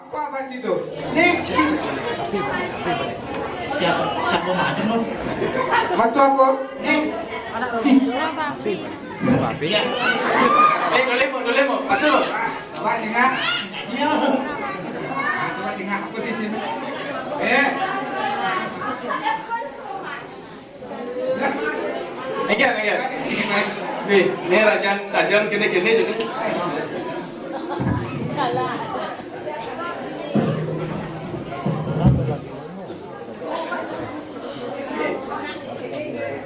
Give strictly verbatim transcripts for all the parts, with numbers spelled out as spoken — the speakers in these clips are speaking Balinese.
Apa, Pak Cido? Nih. Siapa, siapa madem lu? Matu apa? Nih. Siap. Eh, dolemo, dolemo. Masuk. Coba singa. Iya. Coba singa apa di sini? Eh. Engke, engke. Wih, ini rajan tajam kene-kene jadi.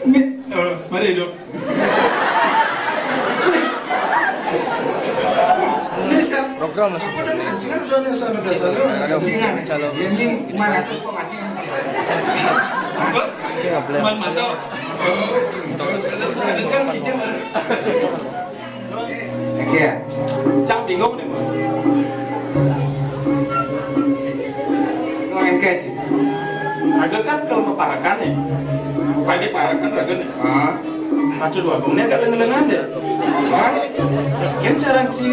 Ini, eh, mari dong. Program lah. Ini mana tuh pematian? Man mato. Oke ya. Cang bingung nih, Bang. Mau engke sih. Raga kan kalau maparakan ya. Pagi parakan raga nih. Ah. Maksud wagung nih agak lengan-lengan deh. Hah? Yang cara ci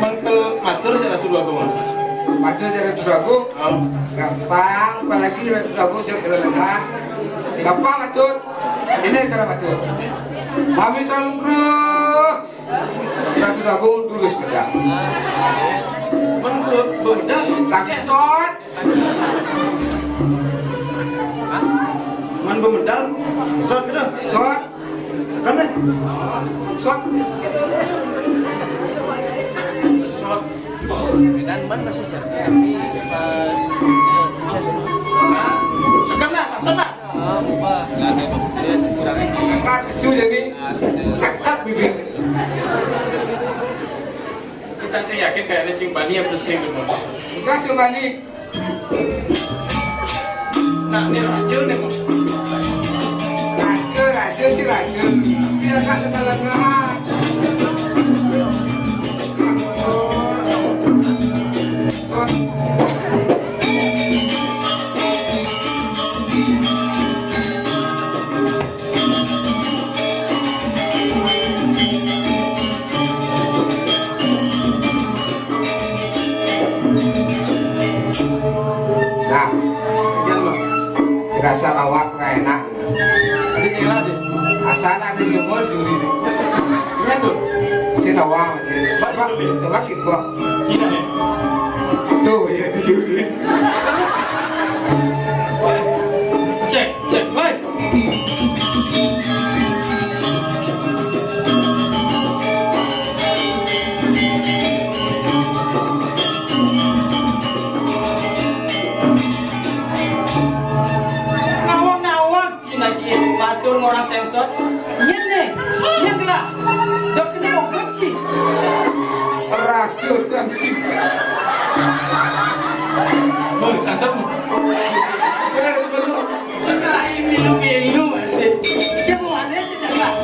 mangkel matur ya Ratu Wagung. Matur ya Ratu Wagung. Oh. Gampang, apalagi Ratu Wagung jauh lengan. Gampang matur. Ini cara matur. Mami terlalu ngruh. Ratu Wagung dulu sudah. Maksud beda. Saksot. Man bemedal, sot gitu. Sot. Sekan deh. Sot. Sot. Dan man masih jadi, tapi pas sekan lah, sot lah. Apa? Nggak ada kemudian kurang ini. Kan isu jadi. Nah, situ. Saksat bibir. Ini saya yakin kayaknya Cing Bani yang pusing gitu. Enggak sih, Bani. Nah, ini raja nih, Bang. Raja, raja sih raja. Tapi agak salah dengar. Nah, iya, Bang. Rasa awak nggak enak. Tadi kira deh. Asal ada yang mau juri deh. Iya tuh. Sini awak masih. Pak, Pak, coba kita. Gini nih. Tuh, iya, itu juri. Cek, cek, woi. Nawang-nawang, Cina ki matur ngorang sensor. Nyen nih, nyen gelah. Dok kena mau kunci. Serasa dan sih. Mau sensor. Udah, itu baru. Ai milu-milu masih. Dia mau aneh sih, Cak.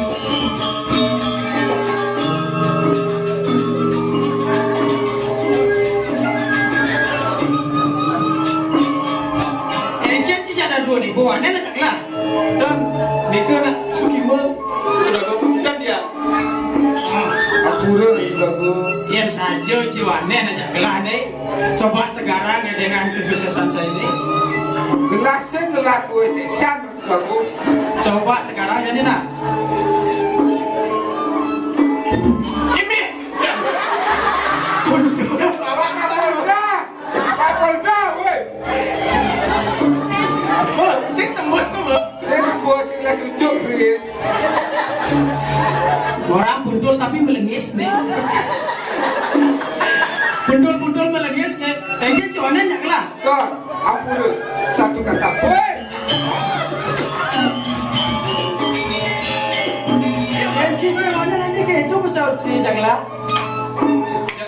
Engke ci jada dua ribu, aneh lah, Cak, lah. Dan nika nak Sukima, sudah kau bukan dia. Apura, Bagus. Yang saja ci wanen aja gelah nih. Coba tegarang ya dengan kesuksesan saya ini. Gelah sing gelah kue sisan. Bagus. Coba sekarang nyanyi, nah. Ini. Polda. Pak Polda, woi. Apa? Sing tembus tuh, Bang. Sing tembus, sing lagi lucu, Bri. Orang buntul tapi melengis nih. Buntul-buntul melengis nih. Engke cuanan nyak lah. Kok, ampun, satu kata. Woi! Yang sisi mana nanti kayak itu pesawat si Jangla?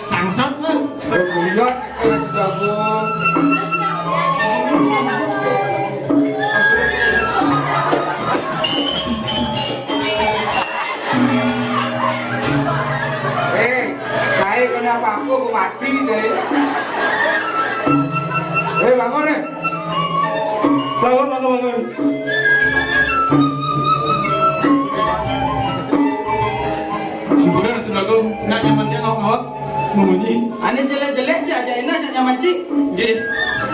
Sangsat lah. Lihat, gabung. Eh, saya kenapa aku mau mati, saya? Eh, bangun, eh. Bangun, bangun, bangun. Hiburan itu lagu, nak nyaman dia ngawak-ngawak. Munyi. Ané jelék-jelék, Ci, ajaina jak nyaman, Ci. Nggih.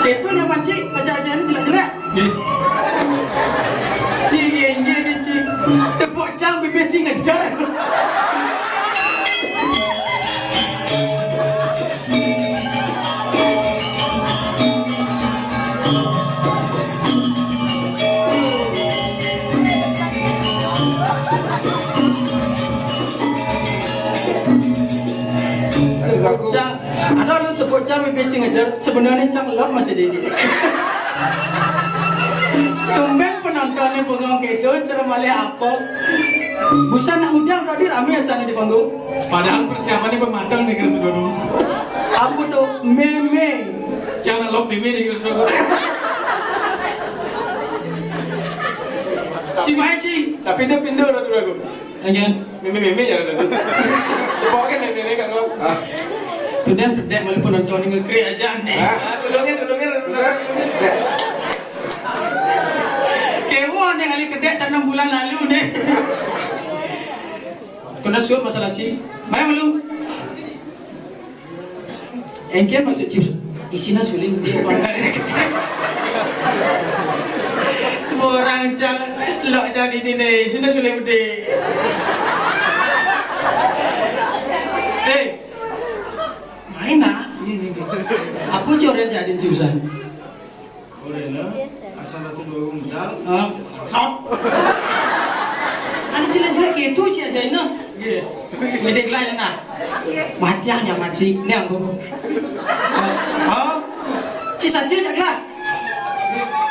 Kéto nyaman, Ci, ajak-ajak ané jelék-jelék. Nggih. Ci, nggih, nggih, Ci. Tepuk cang bibih Ci ngejer. Tepuk cang. Aduh, lu tepuk cang bibih Ci ngejer. Sebenarné cang lok masih di. Tumbén penontonné bengong kéto, cara malih apa? Busan nak ngudang tadi ramé asané di panggung. Padahal persiapanné pemateng nih, kira-kira. Apa to? Mémé. Jangan lok mémé nih, kira-kira. Ci mai, Ci. Tapi dia pindah, kira-kira. Aja. Mémé-mémé ya, ada. Coba kan mémé-mémé kan, Bang? Ah. Tudén, tudén, malah penonton ngekrek aja nih. Ah. Ah, tolongin, tolongin, tolongin. Kéweh nih kali kedék enam bulan lalu nih. Kena suap masalah Ci. Mai malu. Engkén maksud Ci, isiné suling dia. Semua orang cang, lok cang ini nih, isiné suling dia. Eh, main nak. Apa coret jadin susah? Orena, asal atuh dua modal. Hah? Sok. Ada jelek-jelek gitu, Ci, ajaina. Iya. Gede lah ya, nah. Mati yang nyaman sih, ini aku. Oh, Ci Satil jak lah.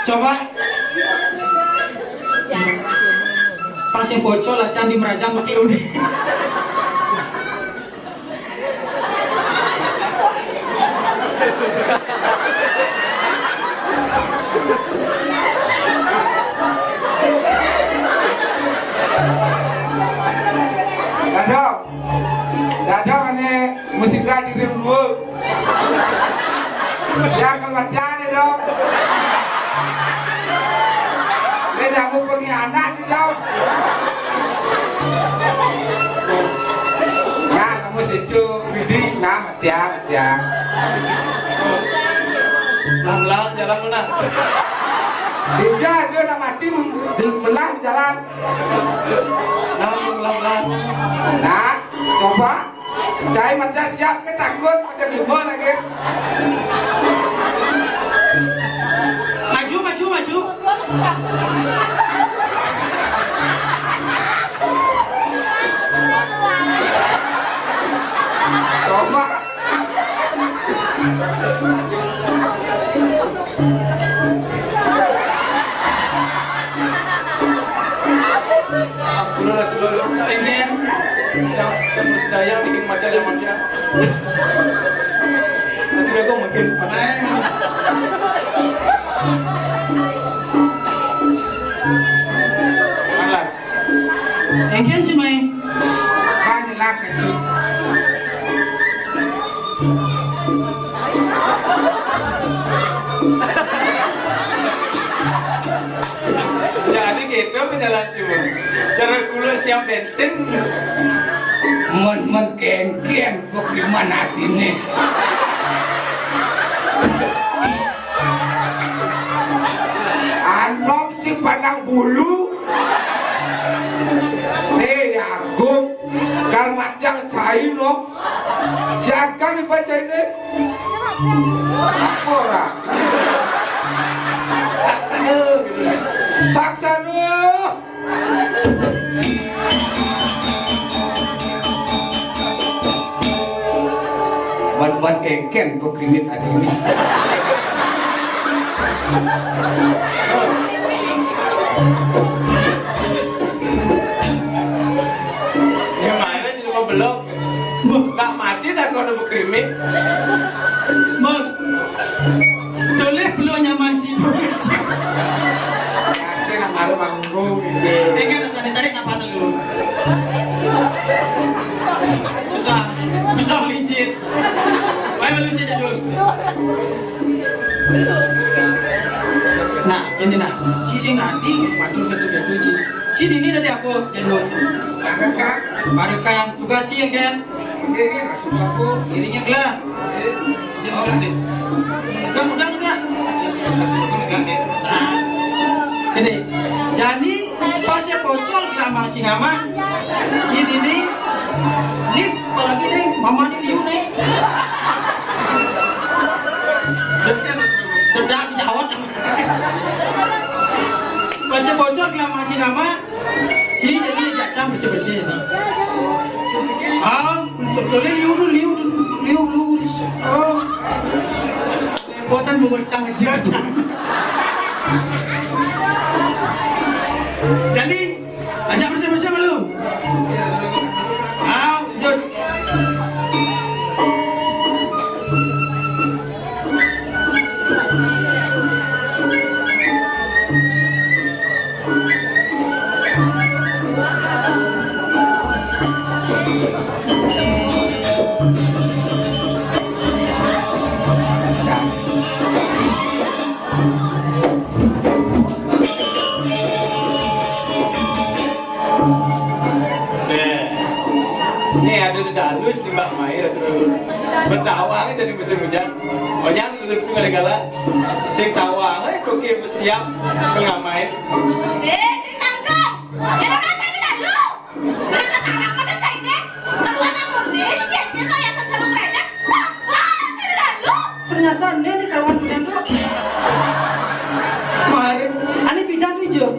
Coba. Pas yang bocor lah, can di merajang pakai udah. Dadong. Dadong ini musik gaji ring dua. Yang kematian itu. Ini nyambung pengkhianat. Jawab. Nah, kamu situ, bidi, nah, tiang, tiang. Pelan-pelan, jalan mana? Bija, dia nak mati, melah jalan. Nah, pelan-pelan. Nah, coba. Cai macam siap ke takut macam lima lagi. Maju, maju, maju. Coba. Ini yang, yang sedaya bikin macam yang macam. Nanti aku mungkin. Alah. Engkén Ci mai. Kan lah kecut. Jadi gitu pejalan cuma. Cara kulo siap bensin. Men men kengken kok di mana sini? Anom si pandang bulu. Nih ya aku. Kal macang cai no. Siaga dibaca ini. Apa ora? Saksana. Wan-wan kengken kok gini tadi ini. Yang mana jadi mau belok? Mbok, tak mati dah kalau mau krimit. Mbok, tulis belum nyaman Ci. Kasih nak baru manggung gitu. Ini kan rasanya tarik napas dulu. Susah, susah lincir. Baik, lincir jadul. Nah, ini nah, Ci sing nanti, waduh, betul-betul Ci. Ci ini tadi apa? Jadul. Barekan. Barekan, tugas Ci ya kan? Ini nyeklah. Enggak, udah enggak. Nah, ini. Jadi pas ya pocol sama Cing Ama, si Didi, ini apalagi nih, mamanya Liu nih. Dedak jawab. Pas ya pocol sama Cing Ama, si jadi jacam bersih-bersih ini. Ah, untuk boleh Liu dulu, Liu dulu, Liu dulu. Oh. Repotan mengucang aja. Jadi, ajak bersih-bersih malu. Ah, lanjut. Nih, ada dedak halus nih Mbak Mai, ada betawa nih dari musim hujan. Banyak lulus segala-gala. Sing tawa, eh, koki bersiap pengamai. Eh, sing tangkap. Ya, orang saya tidak lu. Berkata apa tuh saya? Keluar aku nih, setiap dia kayak seseru keren. Wah, wah, saya tidak lu. Ternyata ini nih kawan punya tuh. Kemarin, ini bidang hijau.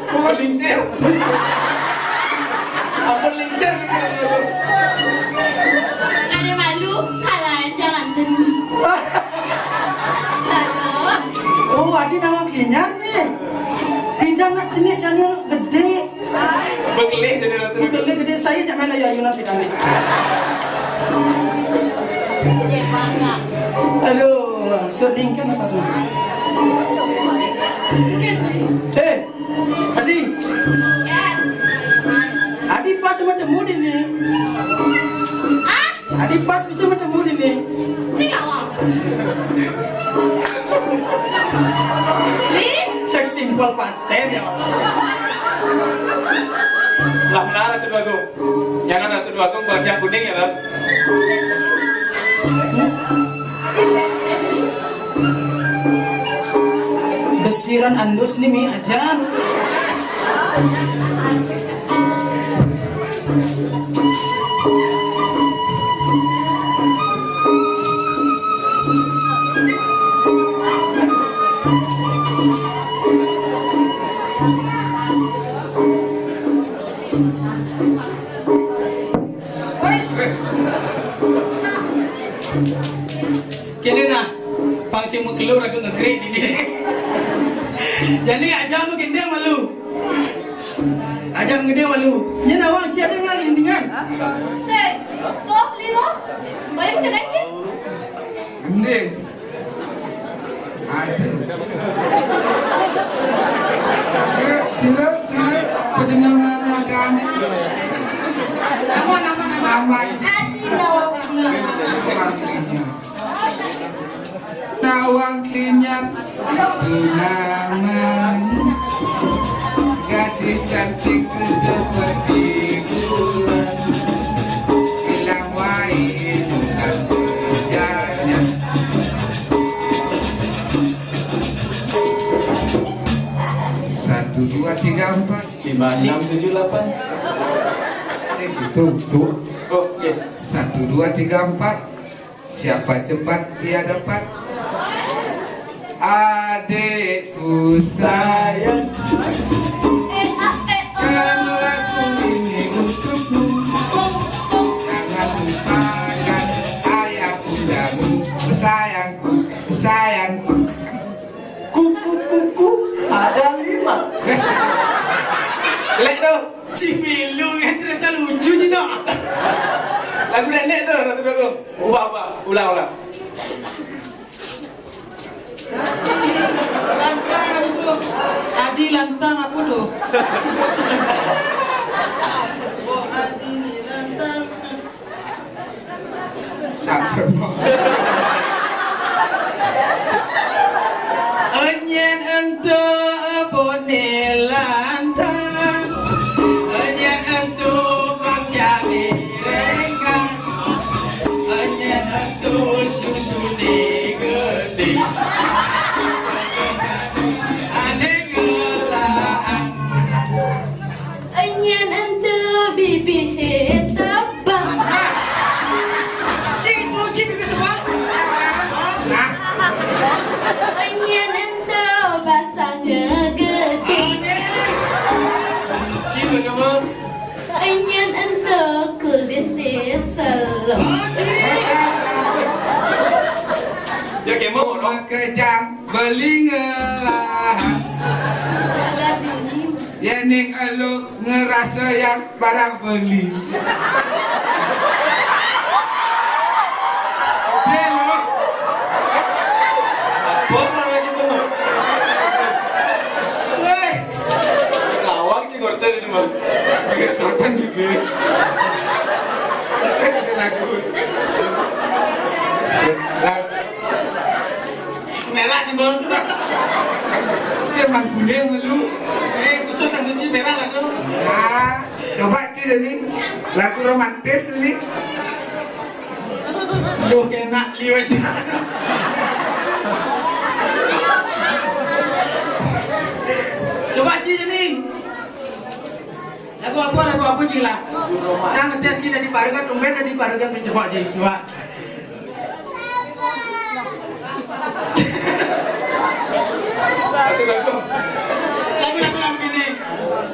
Apa lingsir? Apa lingsir? Ada malu, kalian jangan dulu. Aduh. Oh, ada nama klinyar nih. Pindah nak sini channel gede. Bekelih jadi ratu. Bekelih gede, saya jangan ayo ayo nanti kami. Aduh, sedih kan satu. Eh, Adi. Adi pas sama temu di ni. Ah? Adi pas bisa bertemu di ni. Sing awak. Li? Sing simpel pasten ya. Lah, mana Ratu Bagong? Jangan Ratu Bagong, baca kuning ya, Bang. Besiran andus nih mi aja. Kene nah, pang sing mau keluar aku ngegeri ini. Jadi aja mau gendeng malu. Aja mau gendeng malu. Ini nawang siapa yang lagi gendingan? Sing, tuh, Lino. Boleh gendeng, ya? Gending. Aduh. Sila, sila, sila. Kejenengan ada nih. Nama, nama, nama. Nama. Adi Nawang Klinyat. Nawang Klinyat. Tunangan. Gadis cantik seperti bulan. Bilang wae bukan kerjanya. Satu, dua, tiga, empat. Lima, enam, tujuh, delapan. Itu, Cuk. Oh, iya. Satu, dua, tiga, empat. Siapa cepat dia dapat. Adikku sayang, kan lagu ini untukmu. Jangan lupakan ayah bundamu, sayangku, sayangku. Kuku-kuku ada lima. Lek tu, si Milu yang ternyata lucu je nak. Lagu nenek tu, Ratu Bagong. Ubah, ubah. Ulang, ulang. Lantang itu. Adi lantang apa tu? Oh, Adi lantang. Sak semua. Enyen ento abone lantang. Enyen ento bang jani. Nyén ento bibihé tebal. Cing, cing bibihé tebal. Nyén ento basahné gedé. Cing, bagaimana? Nyén ento kulité selo. Ya, kemo, orang. Kejang beli ngelah. Yéning elu ngerasa yang barang beli. Oke, lo. Apa namanya itu, Bang? Weh. Lawak sih, ngerti ini, Bang. Biasa kan gitu. Ada lagu. Lagu. Merah sih, Bang. Siapa kuning lu? Eh, khusus yang cuci merah langsung. Ya, coba Ci Jani. Lagu romantis ini. Duh, kena liwat. Coba Ci Jani. Lagu apa, lagu apa Ci lah? Jangan tes Ci dari Paregan, tumben dari Paregan mencoba Ci. Coba. Lagu-lagu lagu ini.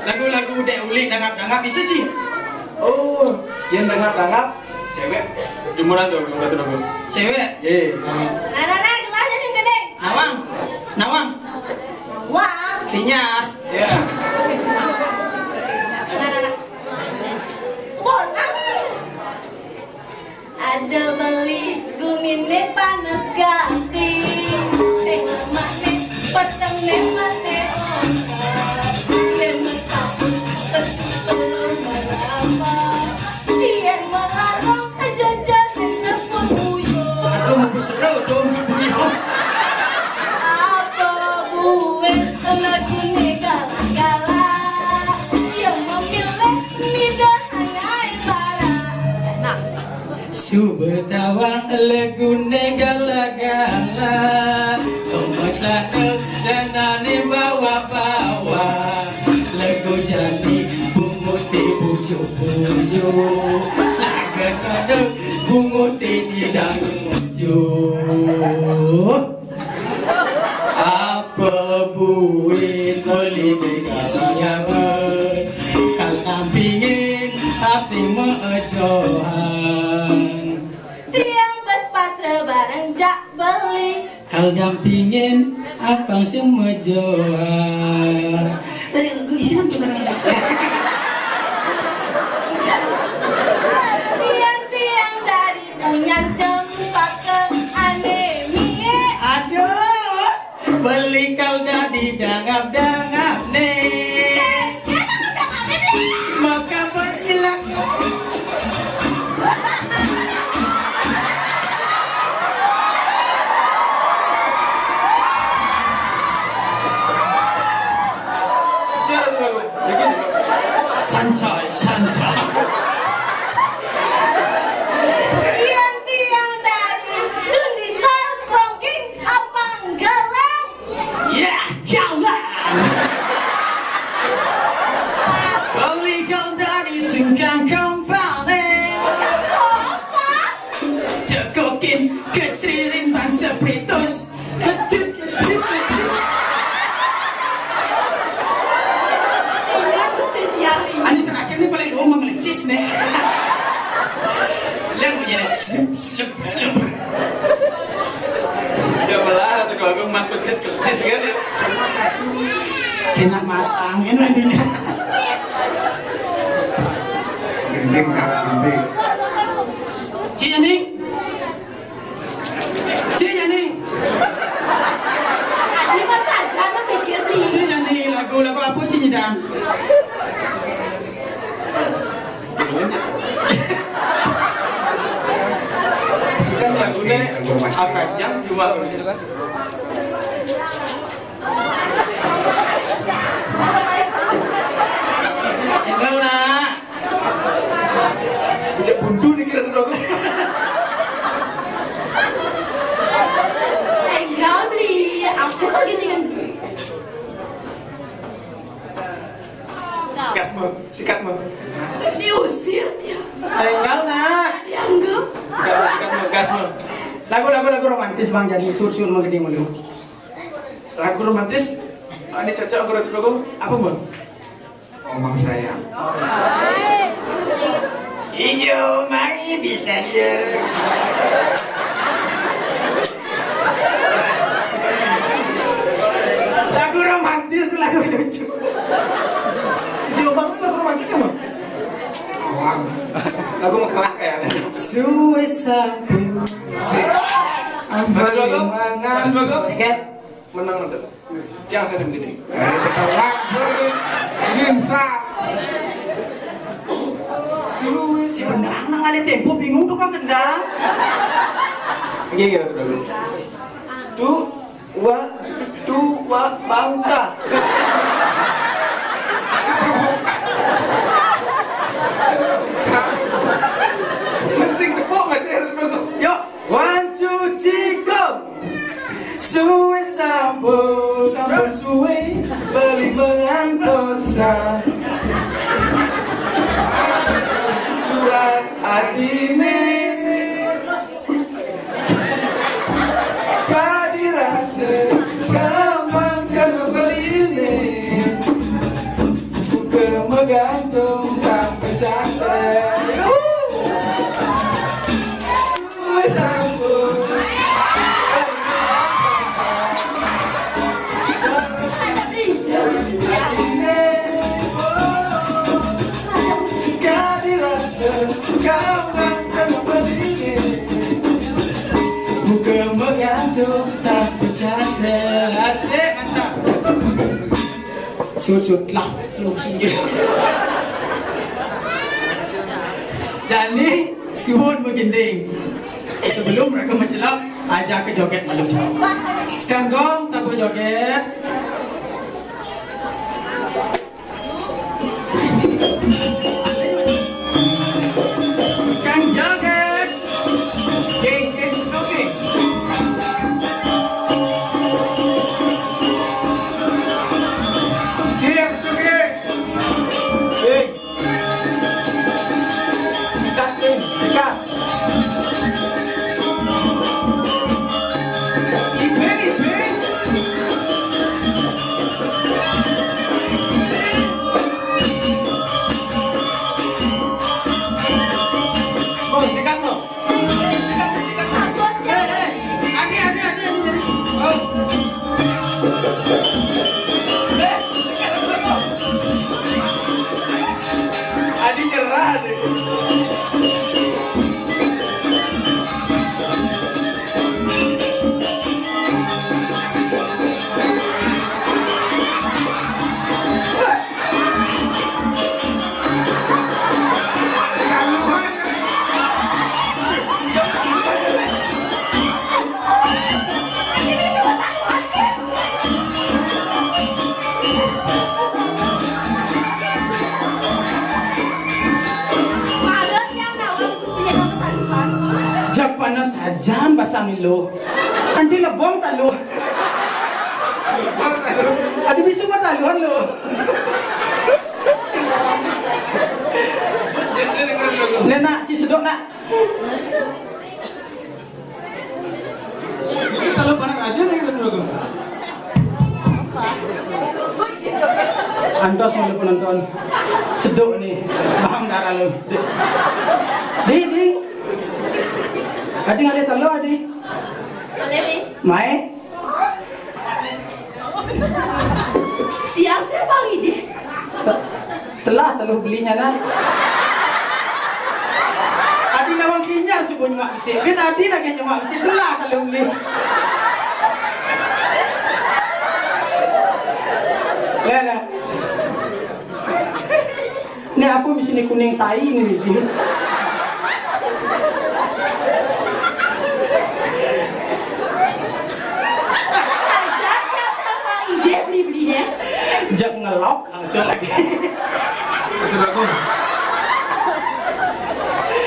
Lagu-lagu Dek Uli dangap-dangap bisa Ci. Oh, yang dangap-dangap cewek. Jemuran tuh, belum kata dulu. Cewek. Ye. Anak-anak, gelasnya nih gede. Nawang. Nawang. Wang. Sinyar. Ya. Anak-anak. Bonang. Ada beli guminé panas gati. Tengah mané, petengné maté obat. Yén masabut, pesu belum meraba. Yén melarang, jajan nyebut buyut. Aduh, mau seru dong, buyut. Apa buin laguné gala-gala? Yang memilih lidah hanya bara. Nah. Suba tawang laguné gala-gala, tomat lanang danané bawa-bawa. Lagu jani bunguté bujuk-bujuk, saga kadang bunguté didang bujuk. Apa buin beli dikasih apa? Kal nampingin ati mejohan. Tiang bes patra bareng jak beli. Kal dampingin apang semejohan. Eh, gue isi nang tukang. Tiang-tiang dari punyan cempaka anémia. Aduh, beli kal dadi dangap-dangap né. Maka berhilang. Santai, santai. Tiang-tiang dari Sundisar, Krongking, Apang Galang. Ya, Galang. Legal dari Tunggang Kompane. Apa? Cekokin kecilin bangsa Pritus. Kecil, kecil, kecil. Ini terakhir nih paling ngomong lecis nih. Yang punya slip, slip, slip. Dia malah tuh kalau aku mah lecis, lecis kan ya. Kena matang, enak dunia. Gending, Kak, gending. Ci Jani. Ci Jani. Ini mah saja mah mikir nih. Ci Jani, lagu, lagu apa Ci Nyidan? Kan lagunya akan yang dua. Enggak lah. Bujak buntu nih kira tuh. Enggak beli, aku lagi dengan gas mah. Sikat mo. Diusir dia. Tinggal, nak. Dianggap. Gas, sikat mo, gas mo. Lagu, lagu, lagu romantis, Bang, jadi sur-sur menggede mulu. Lagu romantis. Ini cocok aku, lagu apa, Bang? Omang sayang. Ijo mai bisa je. Lagu romantis, lagu lucu. Ijo mai lagu romantis apa? Lagu mau kalah kayak. Suwe sampun. Ambil mangan. Oke. Menang nanti. Yang saya begini. Minsa. Si benar nang ada tempo bingung tuh kan kendang. Oke, gitu, gitu. Tuh, wa, tuh, wa, bangka. Mesti tepuk masih harus tepuk. Yuk. One, two, three, go! Suwe sampun, sampun suwe, beli mengantosan. Surat atine. Kadirase, gampang kena beline. Bukan menggantung tak bersantai. Bukan mengandung tak bercanda. Asik, mantap. Sujudlah. Jani, suwun begending. Sebelum mereka mencelap, aja ke joget malu jauh. Sekarang gong, tabuh joget. Kang joget. King, king, suki. King, suki. King. Sikat, King, sikat. Ipin, Ipin. Oh, sikat, no. Sikat, sikat, sikat. Eh, eh. Adi, Adi, Adi, Adi, Adi. Oh. Adi nyerah deh. Jak panas ajan basang lo. Kanti lebong taluh. Ada bisu mah taluhan lo. Nah, nak, ci sedok, nak. Ini kalau panas aja nih, kita dulu. Antos malu penonton. Sedok nih. Paham darah lo. Di, di. Adi ngalih taluh, Adi. Mai. Siang saya Bang Ide. Te-, telah taluh belinya, nah. Adi nawang kinya subuh nyemak besi. Dia tadi lagi nyemak besi, telah taluh beli. Lah, lah. Ini apa misi ni kuning tai ni misi? Saja sama ide beli-belinya. Jak ngelok langsung lagi. Betul aku.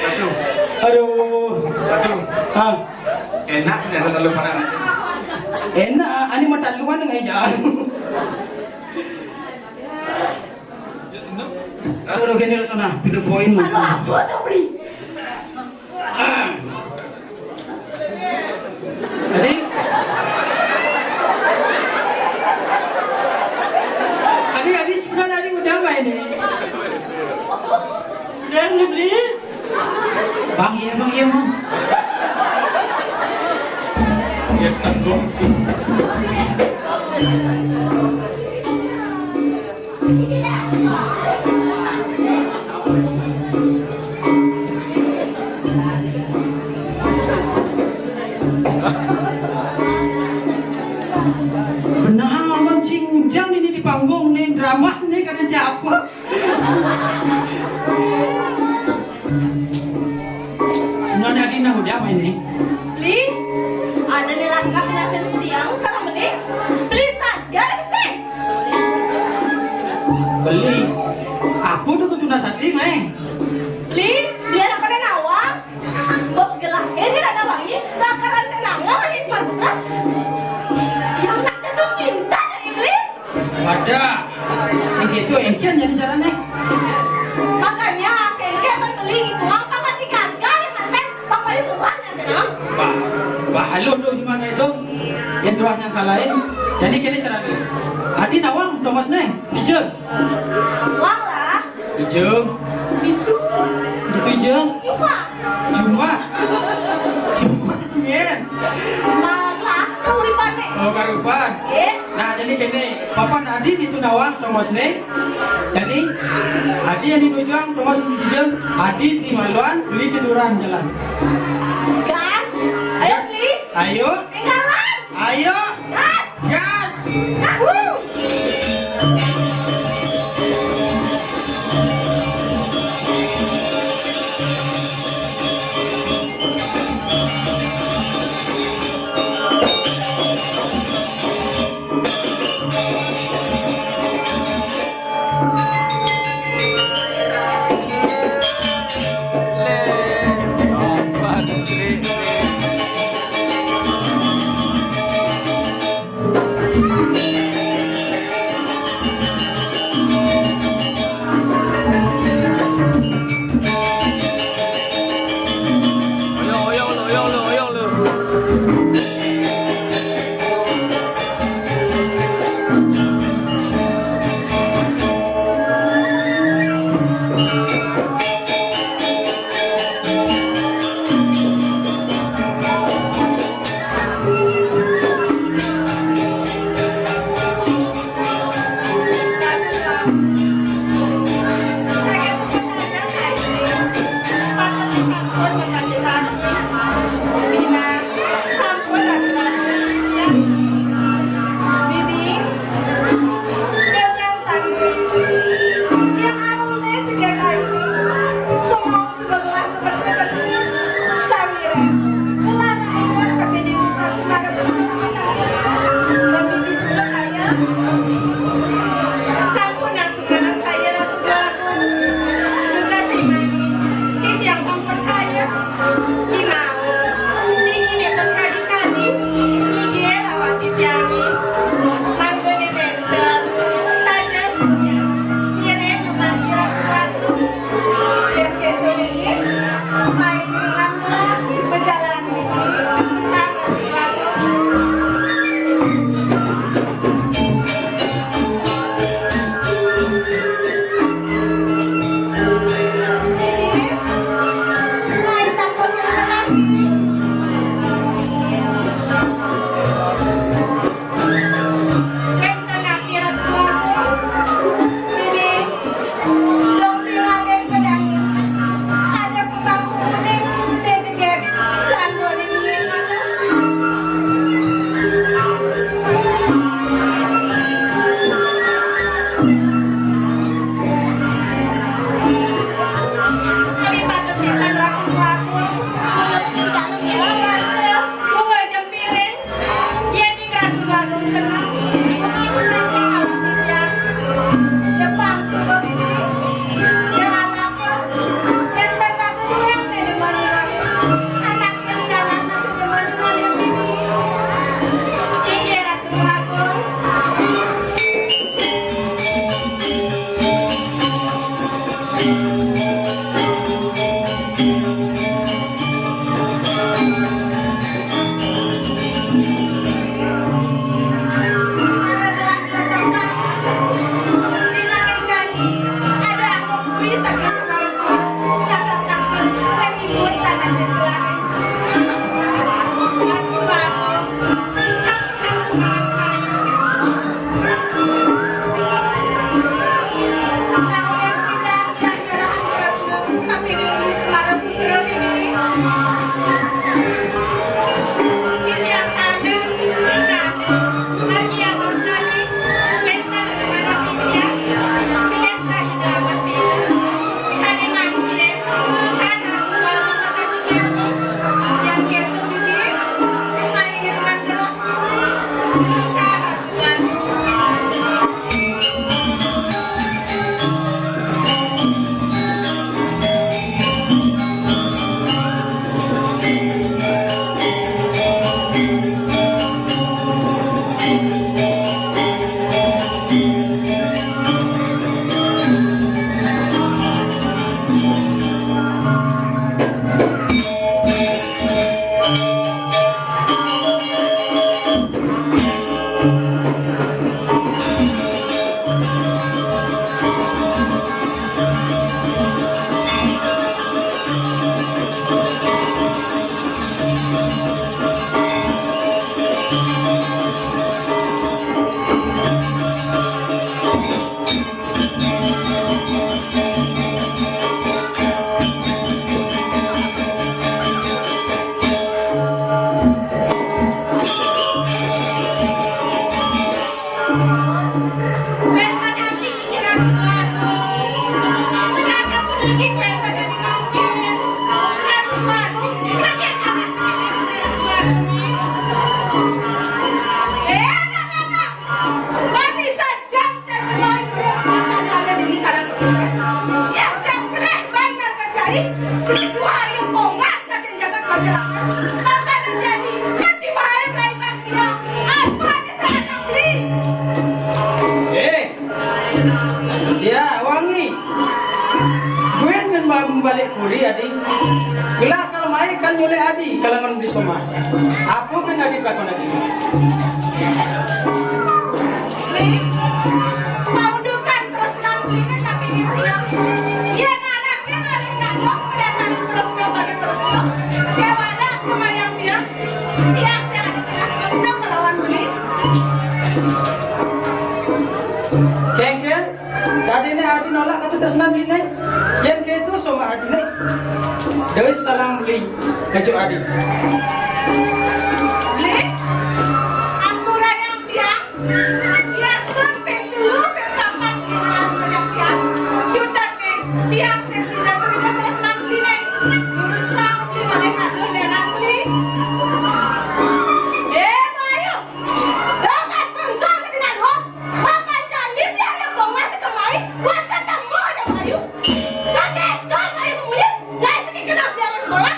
Betul. Aduh. Betul. Ah. Enak nih ada taluh panas. Enak, ani mah taluhan dengan jalan. Aduh, gini lah sana, to the point. Aduh, apa tuh, Bli? Adi? Adi, Adi, sebenarnya Adi udah nggak ini? Udah nih, Bli. Bang, iya, Bang, iya, Bang. Yes, kan, Bang. Benar, Bang, cing ujang ini di panggung nih, drama nih, kada siapa. Sebenarnya Adi nah udah main nih. Beli, ada nih langkah di nasi tiang, salah beli. Beli saja lagi sih. Beli. Apa tuh kutu nasati, Meng? Beli, biar aku ada nawang. Bok gelah, ini ada wangi. Lakaran tenang, apa nih, Semar Putra? Yang nak jatuh cinta dari beli. Wadah, sing gitu engkian jadi carane. Makanya, engkian akan beli itu, apa mati gagal yang nanti, bapaknya tuan nanti, no? Bah, bah, halo, tuh, gimana itu? Yang tuahnya kalahin. Jadi, kene carane. Adi nawang, Thomas, neng, dijel. Walah. Ijo. Itu. Itu ijo. Cuma. Cuma. Cuma nyen. Malah kauripan nih. Oh, kauripan. Eh. Nah, jadi kene, papan Adi di Tunawang, Thomas nih. Jadi, Adi yang di Nujang, Thomas di Cijeng, Adi di Maluan, beli tiduran jalan. Gas. Ayo, beli. Ayo. Tinggalan. Ayo. Gas. Gas. Gas. Wuh. Eh, ya, Wangi. Gue ngen ba-, balik kuli, Adi. Gelah kal mai kal nyulik Adi, kal ngen di soma. Apa pun Adi lakon Adi? Li, paundukan terus nang bini tapi dia. Iya, anaknya ngalih nanggung, udah saling terus nang bagi terus nang. Dia balas sama yang dia. Dia saya ada terus nang melawan beli. Kengken. Tadi ne Adi nolak tapi tresnan bini. Yén kéto soma Adi ne. Dewi salam beli keju Adi. Beli, ampura yang tiang. Yastun ping telu, ping papat, ping enam, ping tiang. Cutet ping tiang sing sida terima tresnan beli ne. Durus sang beli oleh aduh lenan beli. Eh, Bayu. Lo kas pengkor ke dinan ho. Makan janji biar yang bongan ke kemari buat ketemu aja Bayu. Pakai dong ayo punya. Dari segi kenal biar yang bola.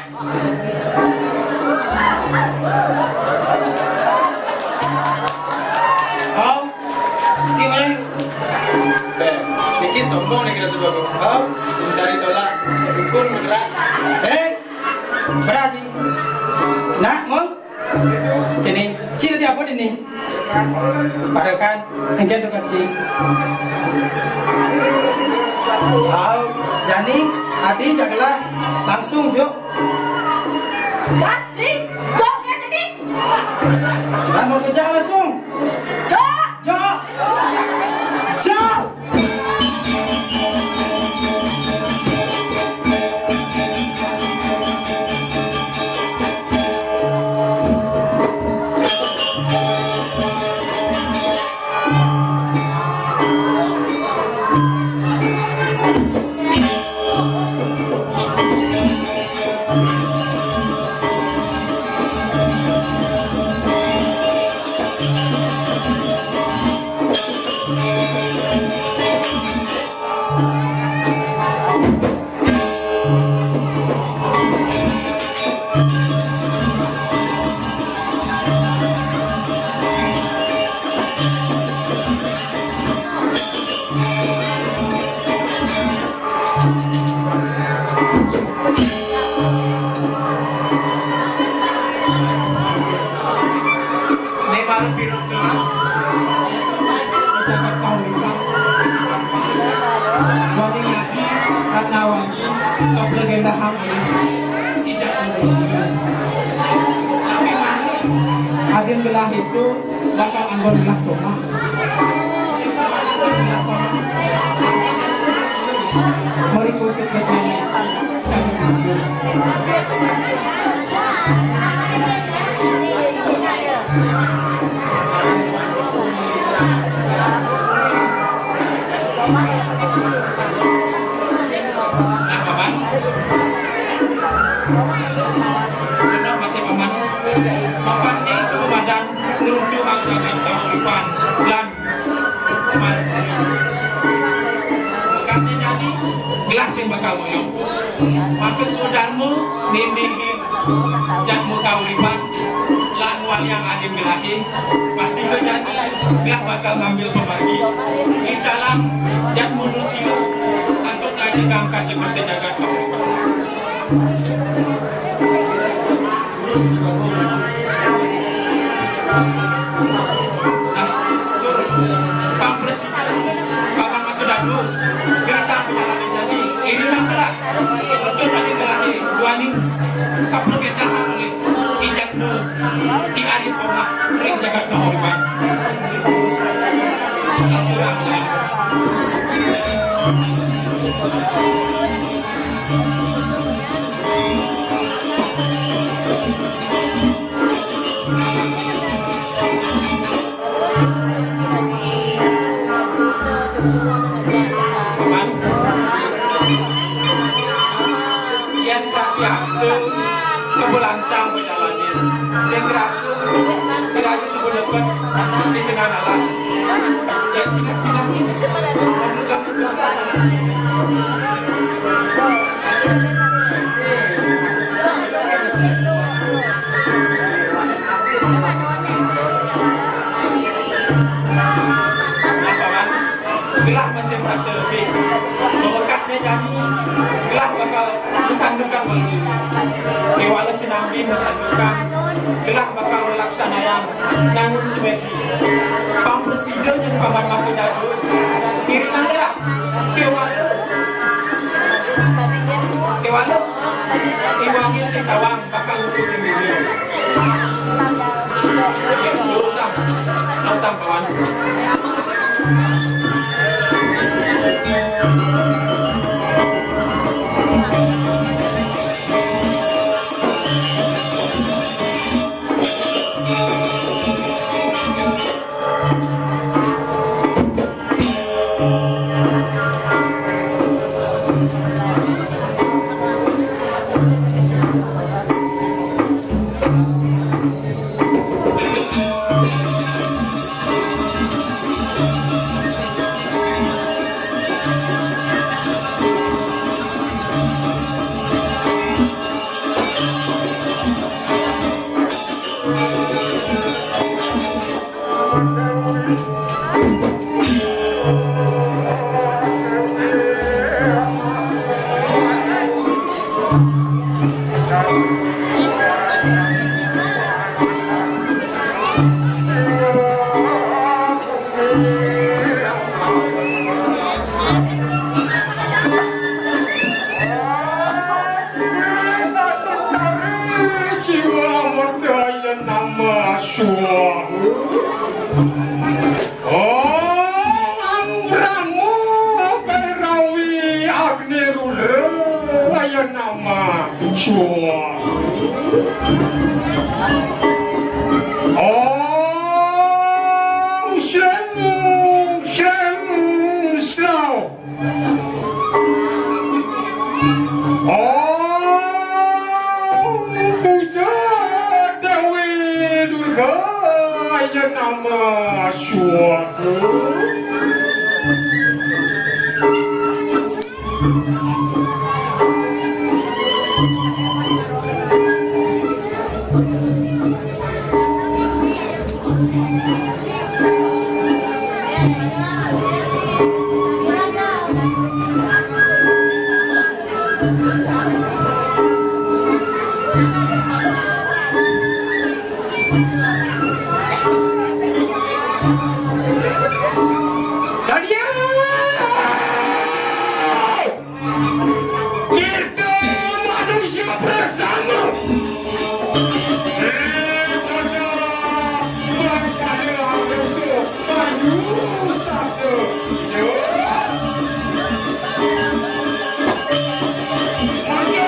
Kau, gimana? Eh, niki sombong nih kita tuh, Bang. Kau, mencari tolak, dukun bergerak. Hei, berarti. Nak, mau? Dini, cil dia apa dini? Parekan, engken tugas ci. Au, jani, Adi jagalah, langsung juk. Gas, Di, juk ya tadi. Lah mau kerja langsung. Juk. Juk. Juk. Awalnya, keplegendahan ini. Ijak manusia. Tapi mana? Adeun gelah itu bakal anggon gelah soma. Mari kusut ke sana. Nah, Paman. Bener masih Paman. Paman ini suku badan nunjuk jagat kahuripan lan Semarang. Bekasnya jadi gelah sing bakal ngoyong. Maka sudanmu nindihin jadmu kahuripan lan waliang adeun gelahe, pasti kejadi gelah bakal ngambil pamargi. Icalan jadmu nusia antuk ngaji kangkas seperti jagat kahuripan. Nah, tur, pamresi, paman maka dadu, bisa menjalani jadi. Ini mah gelah. Betul tadi gelah ini. Dua ini. Kaperbedaan oleh ijak nu. Di ari poma. Ring jagat kahuripan. Aturan. Paman, yen kaki asung sebelantang bejalanin, sing rasuk tidak disebut dapat di tengah alas. Yen sidak-sidak, menurut keputusan. Gelah masih merasa lebih. Pamekasnya jani, gelah bakal besandukan malu. Kewala sinambi besandukan, gelah bakal laksanayang nangun semeti. Pamprasida nyen paman maka dadu. Ngiringan gelah. Kewala. Kewala. Iwangi sing tawang bakal lucu ning diri. Oke, urusan. Nonton, kawan. Jiwa merdaya nama Swaha. Om Brahma Bhairawi Agni Rudra Waya Nama Swaha. Om Shrim Shrim Swaha. Om Puja Dewi Durga ya nama Swaha. Kita manusia bersama. Eh, saudara, bangsa dengan musuh, ayo satu. Yo. Ayo.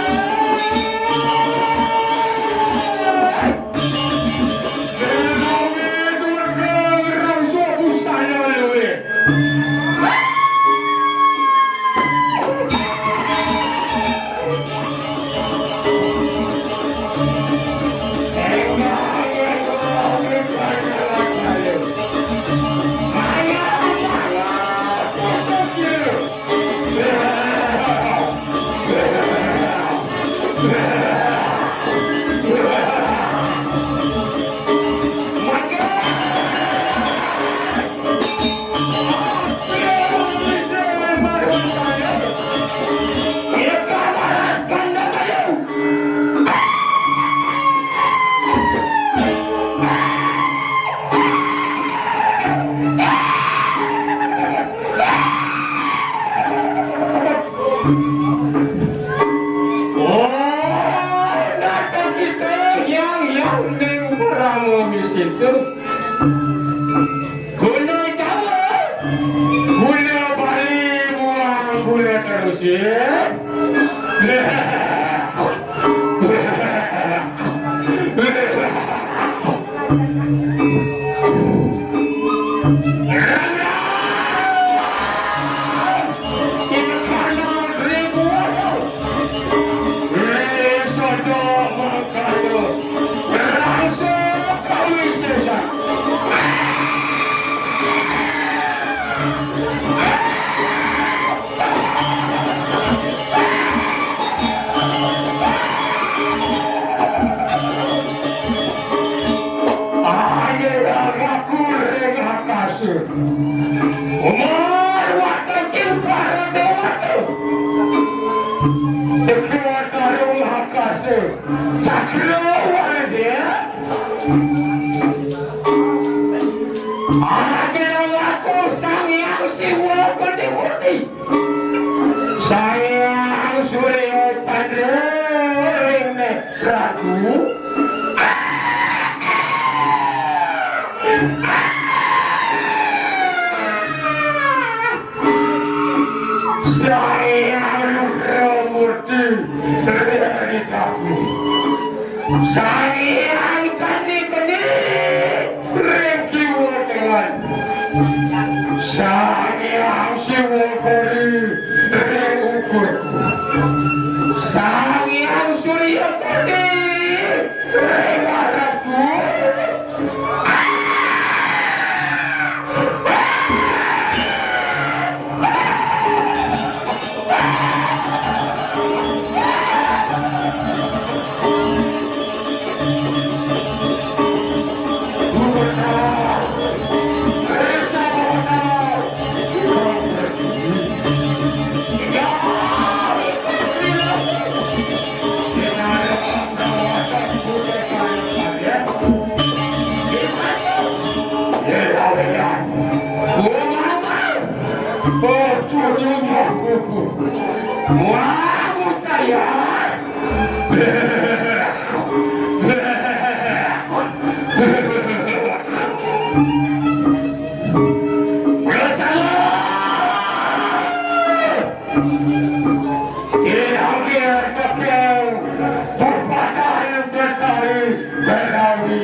Oh, datang kita yang, yang neng Parama Misi tu. Gula Jawa, gula Bali, buang gula terus, ya. Aye aku ring akase. Umur wateking para dewata. Teka tarung akase. Cakrawala. Ana kira ngaku Sang Hyang Siwa Kondewati. Sang Hyang Surya Candra ring netraku. Sang Hyang Rudra Murti ring netraku. Sang Hyang Candi Geni ring kiwa tengen. Sang Hyang Siwa Puri ring ungkurku. Sang Hyang Surya Koti ring ngarepku. Wah, bocah ya. Bersama. Inggih tepung pepatah Betari Betawi.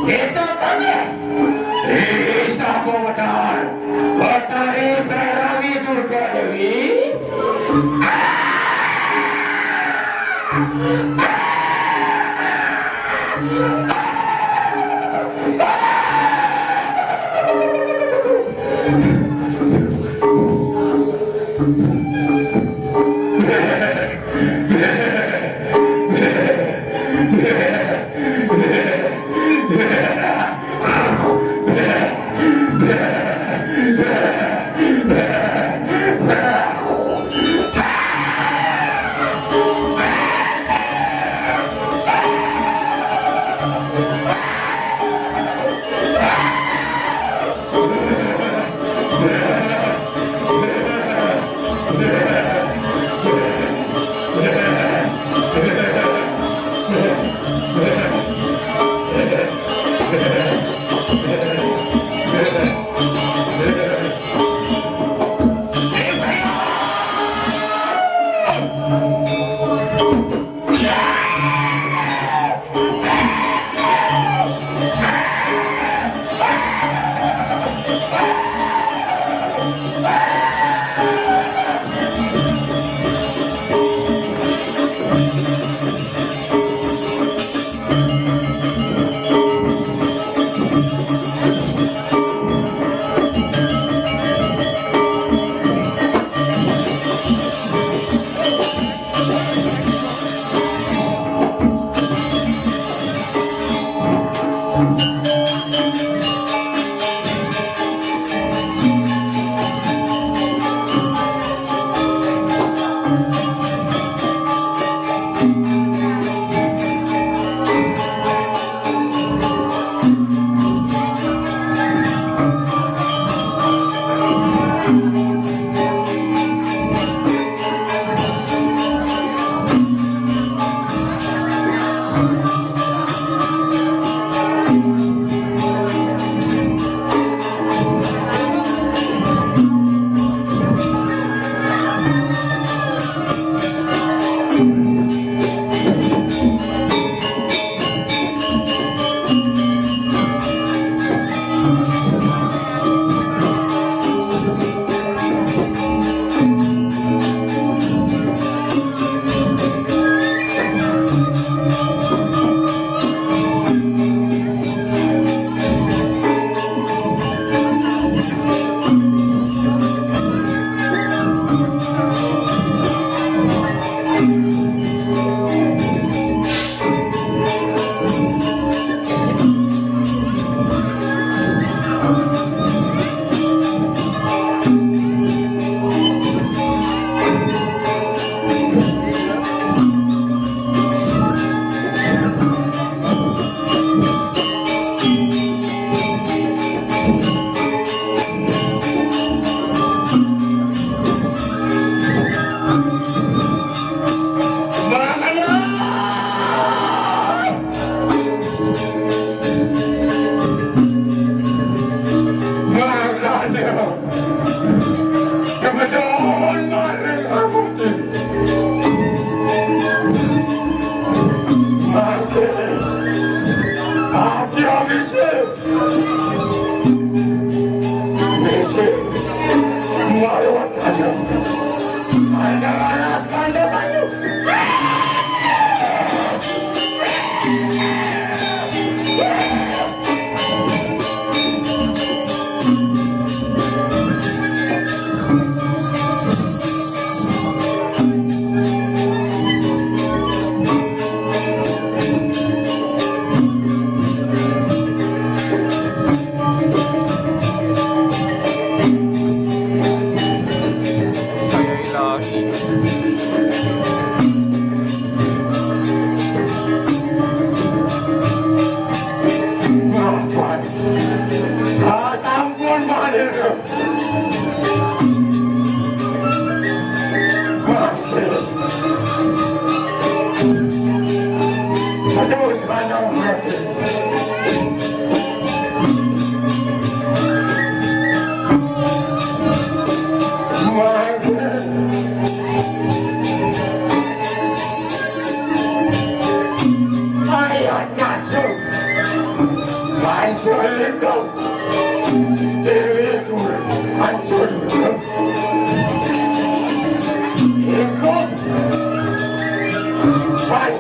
Desa Tangeh. Desa Pemekaran. Betari Berawi Durga Dewi.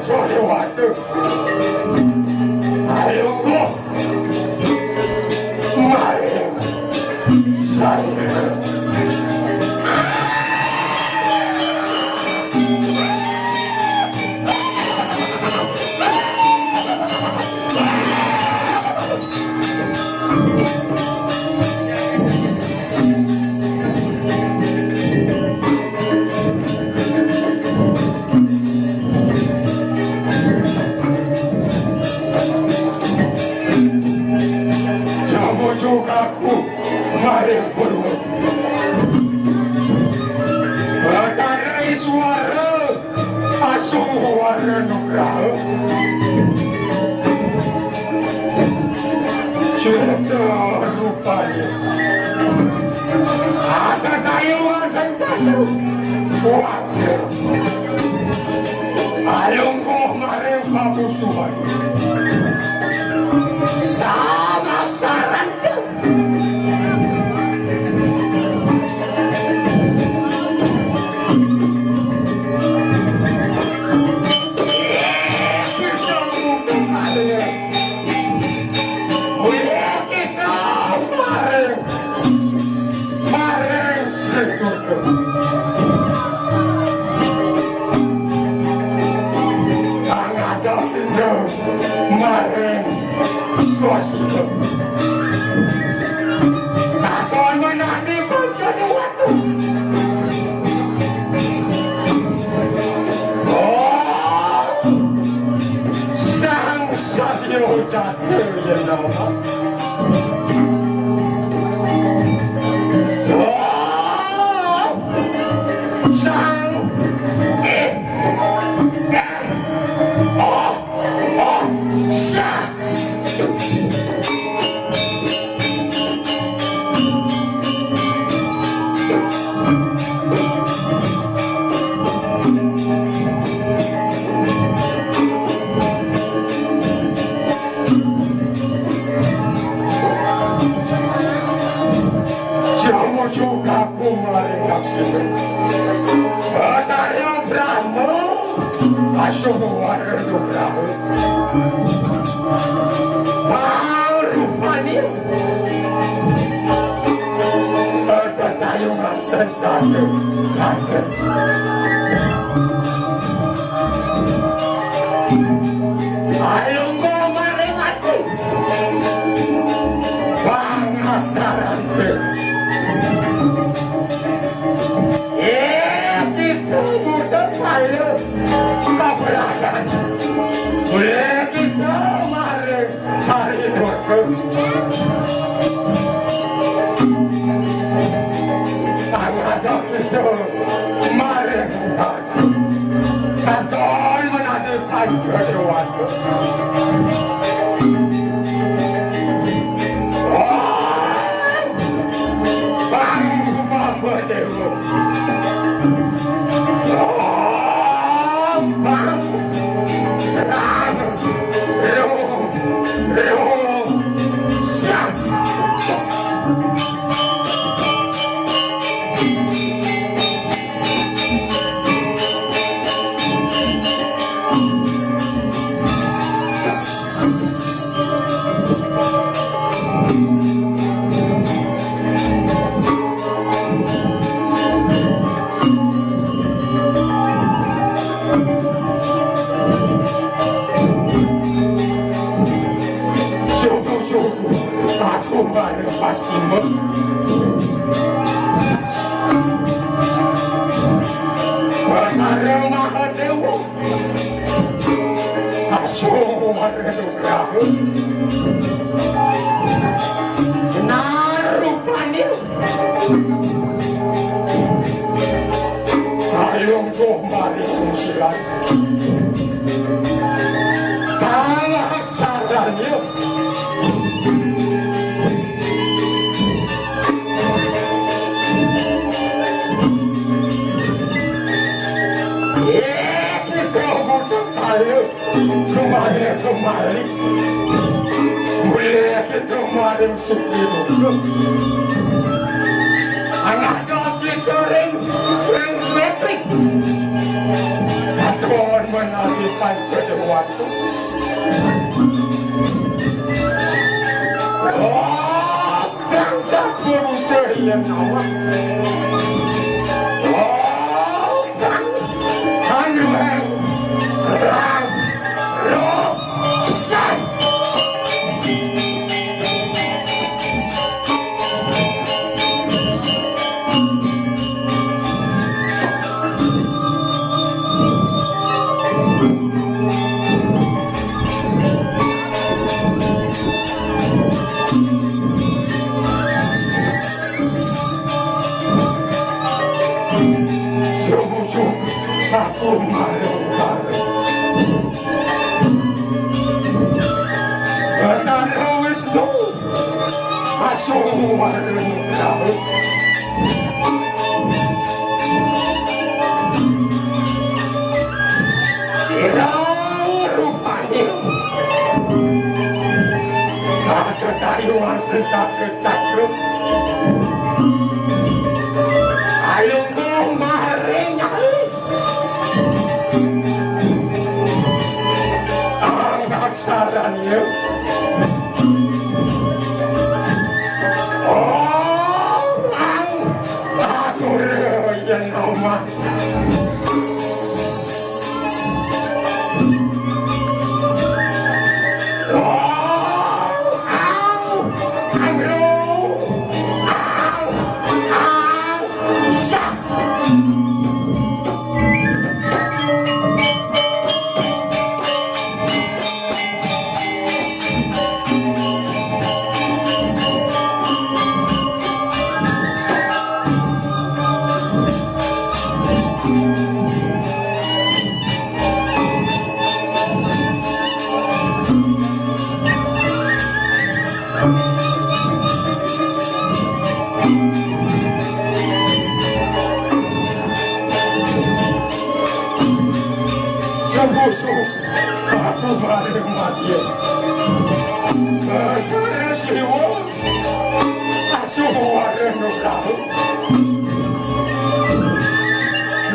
Sore waduh. Ayo kok. Mari. Saya. Jamu jugaku maring purwa. Batara Iswara asung wara nugraha. Cita rupanya. Ada kayu wasan jatuh. Wajah. Alungguh maring pamusuhan. Sama saran. Maring Sri Durga. Kang ada pinda maring Kosika. Saton menani panca dewata. Oh, Sang Satya Jatya yen nama. Oh, Sang, eh, eh, oh, oh, Sang. Jamu jugaku maring Daksina. Batarya Brahma asuh wara nugraha. Parupane tetayung senjata. Alungguh maring ati. Pangasarante. Eh, kita buta pala. Kaberatan. Boleh kita maring hari Durga. Pangadang kita maring Katon menadi panca dewata. Oh, Bang Bamba Dewa. Oh, Bang. Rang. Ro. Ro. Sah. Suku-suku aku bareng pas timun. Batara Mahadewa. Asuh marenugraha. Jenar rupane. Alungguh maring silat. Kalah sarana. Eh, kita butuh tayo. Kembali, kembali. Boleh kita maring sukri. Anak kita ring, ring metrik. Aduh, Menawi pancen watu. Oh, kang tak berusaha yang awak. Oh, kang, kang, kang, kang, kang. Sungguh-sungguh aku marah. Batara Wisnu, asuh warna. Ira rupane. Ada tayuan secakruk-cakruk. Ayo, maring nyai. Angkat saran, ya. Oh, ang, atur, yen omah. Oh, ang, ang, ang, ang, sak. Sungguh-sungguh, aku bareng mati. Batara Siwa, asuh warna kau.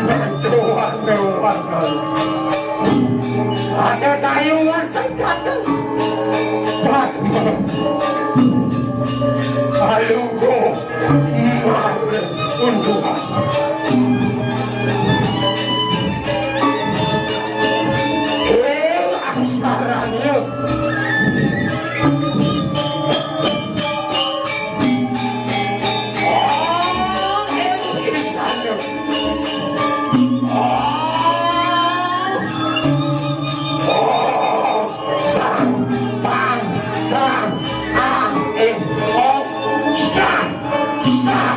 Asuh warna-warna. Ada tayuan senjata. Padma. Ayo, go. Mare unduhan. Eh, aksarane. Oh, eh, istana. Oh, oh. Sang, tang, tang, ang, ing, ong, sah, sah.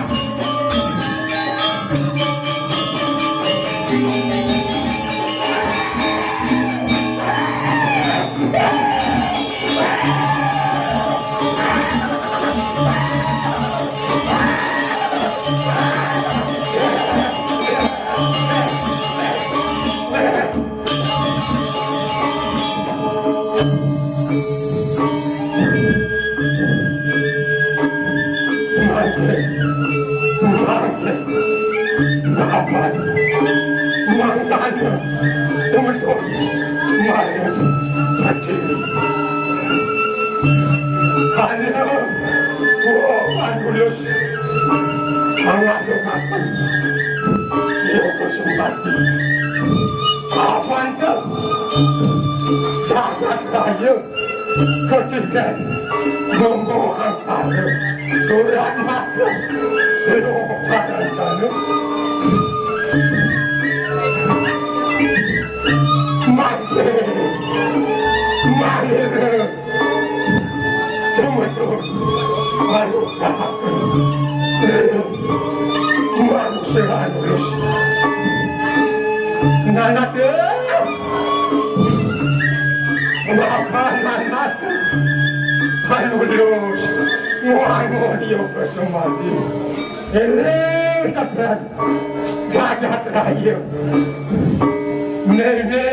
Mangke, mangke, bapak, mangkana, untuk, mari, berdiri. Halo, oh, Pandulus, anak kapan? Iya, kesempatan. Apante? Jagat raya ketiga. Monggo angkara. Turan matur. Lho, parang jane. Mangke. Mangke. Tumetu. Aduh, manusia halus. Nanat, eh. Mapan nanat. Halus. Wangun yo kesemadi. Eling tekan jagat raya. Nene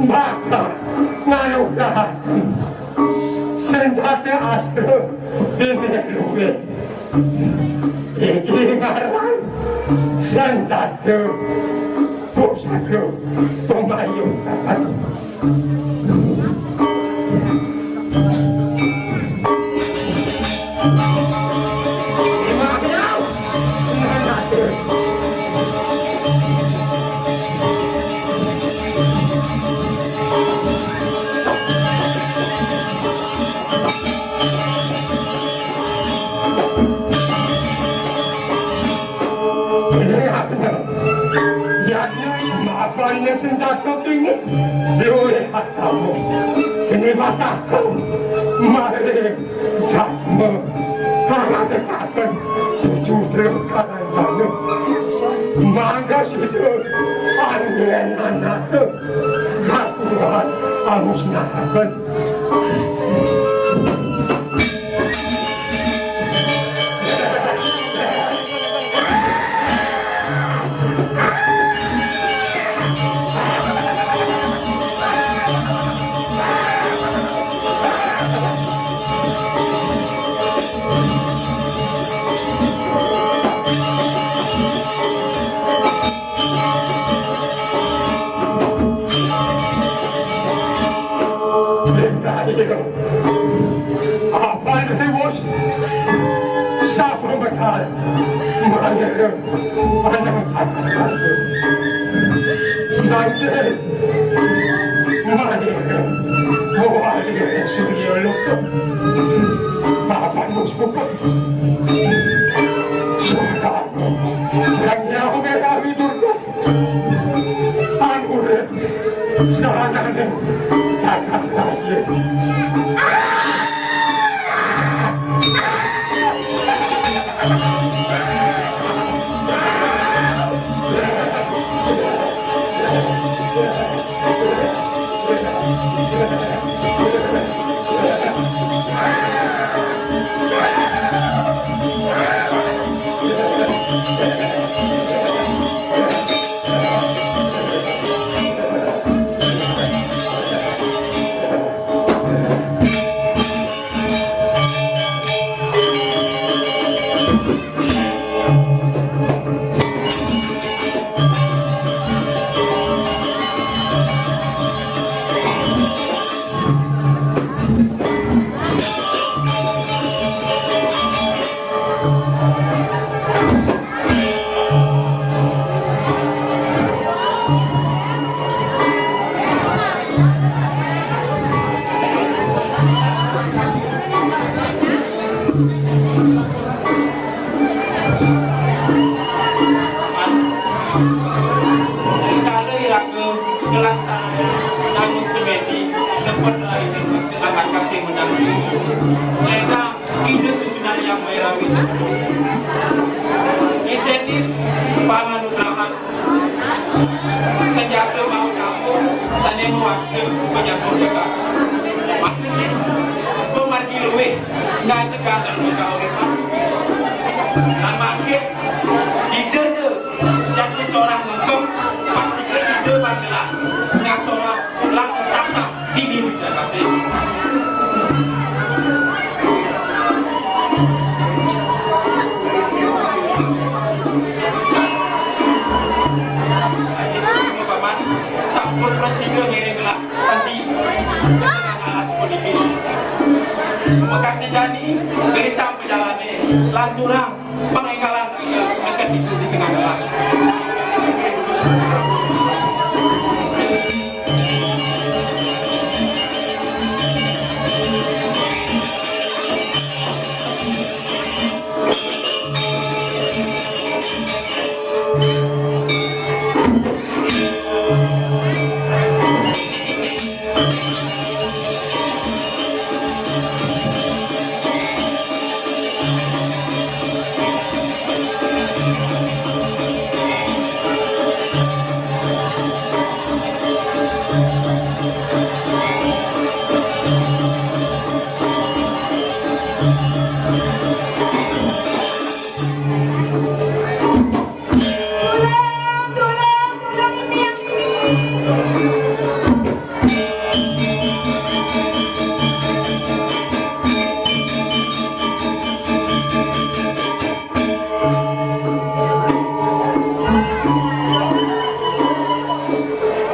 bakal nganugrahaken senjata astra dene luwih. Iki ngaran senjata Pusaka pemayu jagat. Yadnya mapan senjata tinggi. Luwih kamu. Kene mataku. Mari jatmu. Karena dekaten. Tujuh terus kanan sana. Mangga situ. Angin anak tu. Katuan. Angus nahakan. Apa ini, Bos? Siapa bakal melahirkan anak satu-satu? Nanti melahirkan, melahirkan Surya Loka. Bapak Bos bukan. Sudah. Yang jauh dari Durga. Anu urip, saranane sangat rahasia. Rikala iraga nglaksanayang sangun semedi, nepet raine masih akan kasih menang sih. Ledang Ida Susunan Hyang Mairawi. Ngicenin panganugrahan senjata mawa kampung sane mawasta penyambung jagat. Maka cin, pemargi luwih ngajegang kauripan. Lan mangkin, dija ja jati corah ngengkem, pasti prasida panggelah ngasorang lan entasang dini di jagate. Aji Suksma Paman sampun prasida ngiring gelah kanti tengah alas puniki. Mekasne jani gelisang pajalane lanturang pangenggalan raya neked Ida di tengah alas.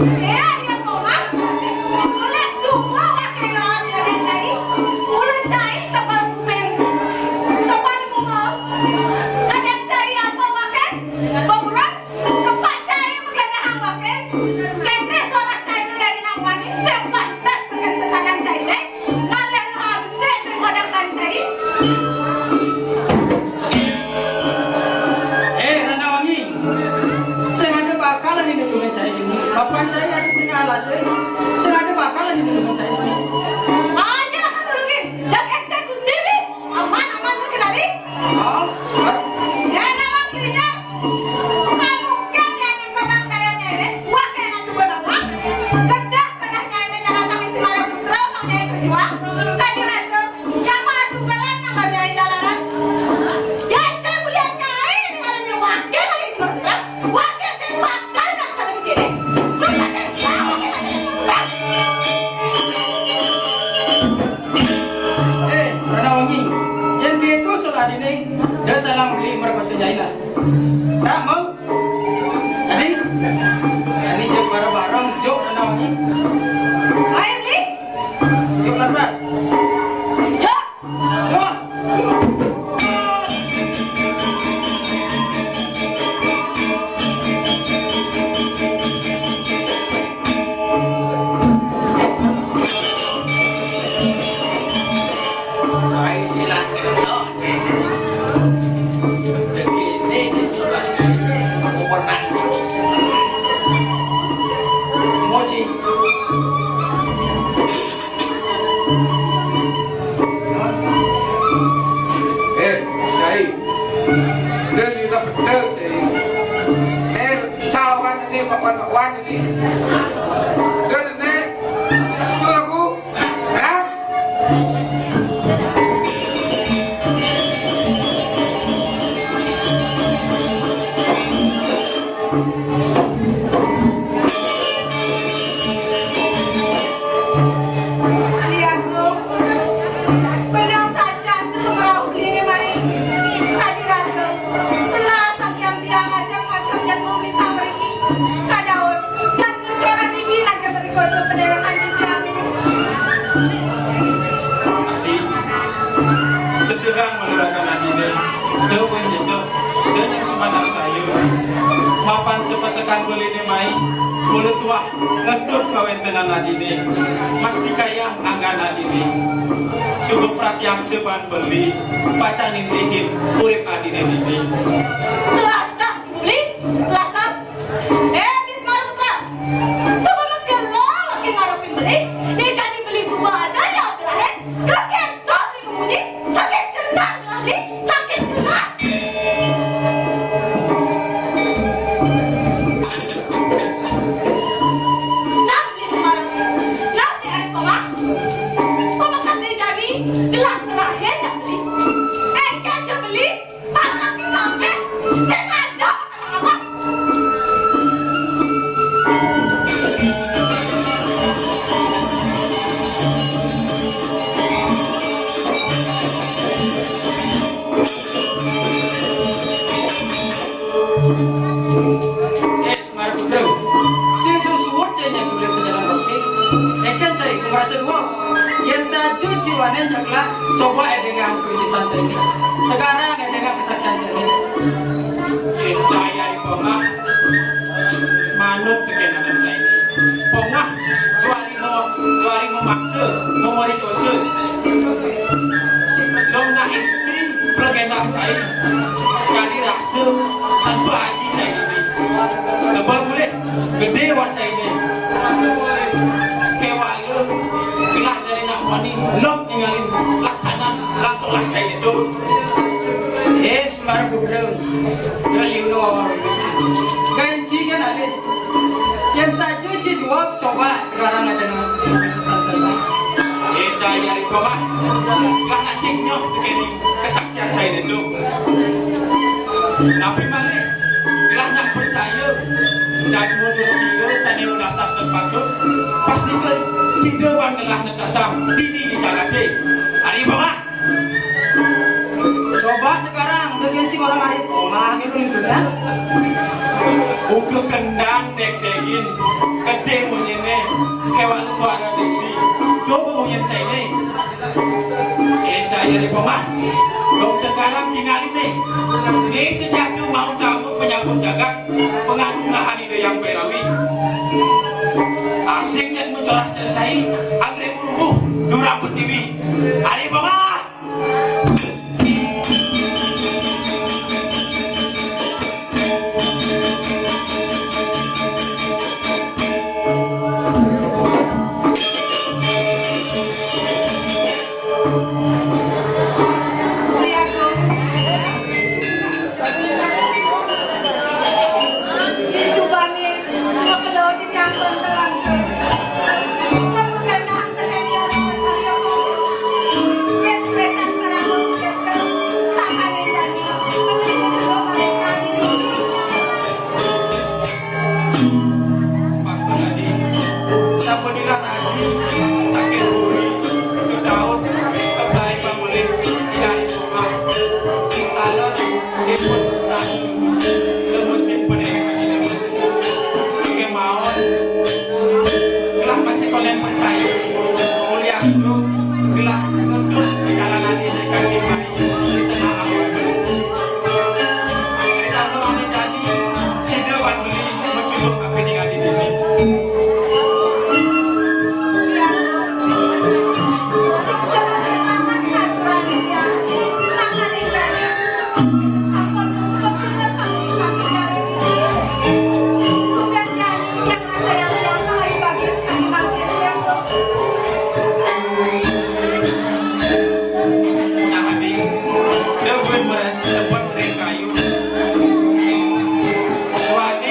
Iya, iya, Komang. Kulit semua wakil lawas dengan cai. Bulu cai tebal kuping. Tebal bunga. Kadang cai apa wakil? Beberang. Tempat cai menggeledahang wakil. Kene solah cai tu dari nang wani. Sempat tas tekan sesakan cai, eh. Ngalih habis sing kodak ban cai. Eh, Rana Wangi. Sing ada bakalan ini dengan cai ini. Papan cai ada tinggal alas, eh. Sing ada bakalan ini dengan cai ini. Aja lah kamu lagi. Jak eksekusi nih. Aman, aman, kenali. Oh, ya, Rana Wangi, ya. Kamu kan yang kembang dayanya ini. Wah, kayak nasi bola, Bang. Kedah Kadang nyai nyaratan isi marang putra, Mang Nyai berjuang. Tadi rasa, nyama tunggalan nang Nyai jalaran. Jangan saya melihat nyai dengan nyawake lagi isi marang putra. Wake saya bakal nang sana begini. Coba deh, coba deh, coba deh. Eh, Rana Wangi, yang gitu salah dini, dia salah beli merpasi nyai lah. Tak mau. Tadi, tadi jok bareng-bareng, jok Rana Wangi. Ayo, beli. Jok lantas. Jok. Jok. Saya silah kena. Eh, Cai. Dia ni dah betul, Cai. Eh, cawan ni, bakwan-bakwan ni. Dia ni, suruh aku. Liaku, benang sajan sepengerau beli ni mai. Tadi rasa, telah sakian tiang ajak macam yang mau minta meriki. Kadaun, jan Cara niki lagi berikut sependerekan titiang niki. Adi, tetegang menurutkan adine, teu pun jejeh, teu nyang sumandang sayur. Mapan sepetekan beline mai, mulut tuah ngetut kawentenan adine, mastikayang anggan adine. Suguh pratiaksa ban beli, pacan nintihin urip adine dini. Kelasang, Beli, kelasang. Eh, Bismar Putra. Sebelum gelo lagi ngarepin beli, ya jadi beli suba ada ya belahin. Kaget tuh beli bemunyi, sakit kena beli, sakit kena. Nah, beli Semar, nah, beli Arif Pamah. Pamah kasih jadi, gelang serahin ya beli. Eh, aja beli. Pas nanti sampai, saya nggak ada apa-apa. Semar Putra, sing susuwun cai nyang golek panjalan roti. Éngkén cai kumarasa dua. Yén saja jiwané nyeklak, coba édéngang kawisésan cai. Tegarang édéngang kesaktian cai. Yén cai ari pongah, manut tekénan cai. Pongah, juari mo, juari mo maksa, mo mori kosa. Dong nak istri, plegendang cai. Kadi rasa, tanpa aji cai ini. Tebal kulit. Gedé wah cainé. Kéwala gelah dari nak wani, lok ningalin laksanan langsung lah cainé tuh. Eh, Semar Putra, galiuna wawan. Ganci kan alih. Yén saja ci dua coba garang ada dengan sesat saja. Eh, cai ari komah. Lah nasib nyoh begini kesaktian cainé tuh. Napi malih? Gelah nak percaya, jadma Dursia sané madasar ten patut, pastika sida wan gelah netasang dini di jagaté. Ari pongah. Coba tegarang, bagian cing orang ari pongah gitu nih, kan? Buka kendang dek-dekin, ke Gedé munyiné, kéwala kuara diksi. Duh, munyin cainé. Eh, cai Ari Pongah. Dong tegaran tinggaliné. Né sejati mau tamu penyapu jagat, pengadu ngahani Dayang Belawi. Asing nyén mencorah cai, anggé rubuh durang pertiwi. Ari Pongah. Sampun ila tadi, saking buri, kedaun, keblai pamulih, ila ipun, talon, ipun sang, lemesin pening. Kemaon, gelah masih konen percaya, mulia guru, gelah nuntut perjalanan ini kaki mai, di tengah awan. Kita belum ada jadi, sehingga wan beli, mencukup apa dengan ini. Nah, Adi, da buin meresi sepet ring kayu. Wadi,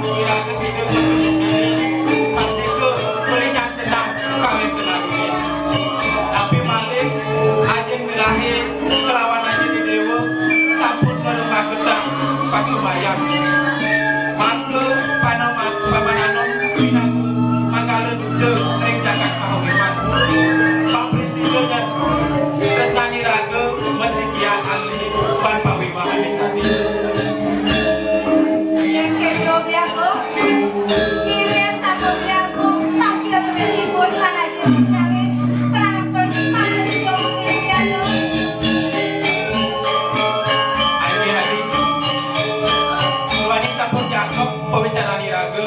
iraga sida pacunduk diri, pasti ka beli nyang tenang, kawin tenang ini. Tapi malih, ajin milahé kelawan Ajin Déwa sampun ngrembaketang pasubayan. Mangda panama-, pamananom pinaku manggala duta ring jagat Mahaurip. Paprisidanan tresnani raga masikian alih ban pawiwahané jani. Yén kéto, Biaku, ngiring sampun Biaku, tagih pemilihipun panajin kawin, prapta panajin kawin, Biaku. Ayo, Adi. Duaning sampun cakep pawicarané raga.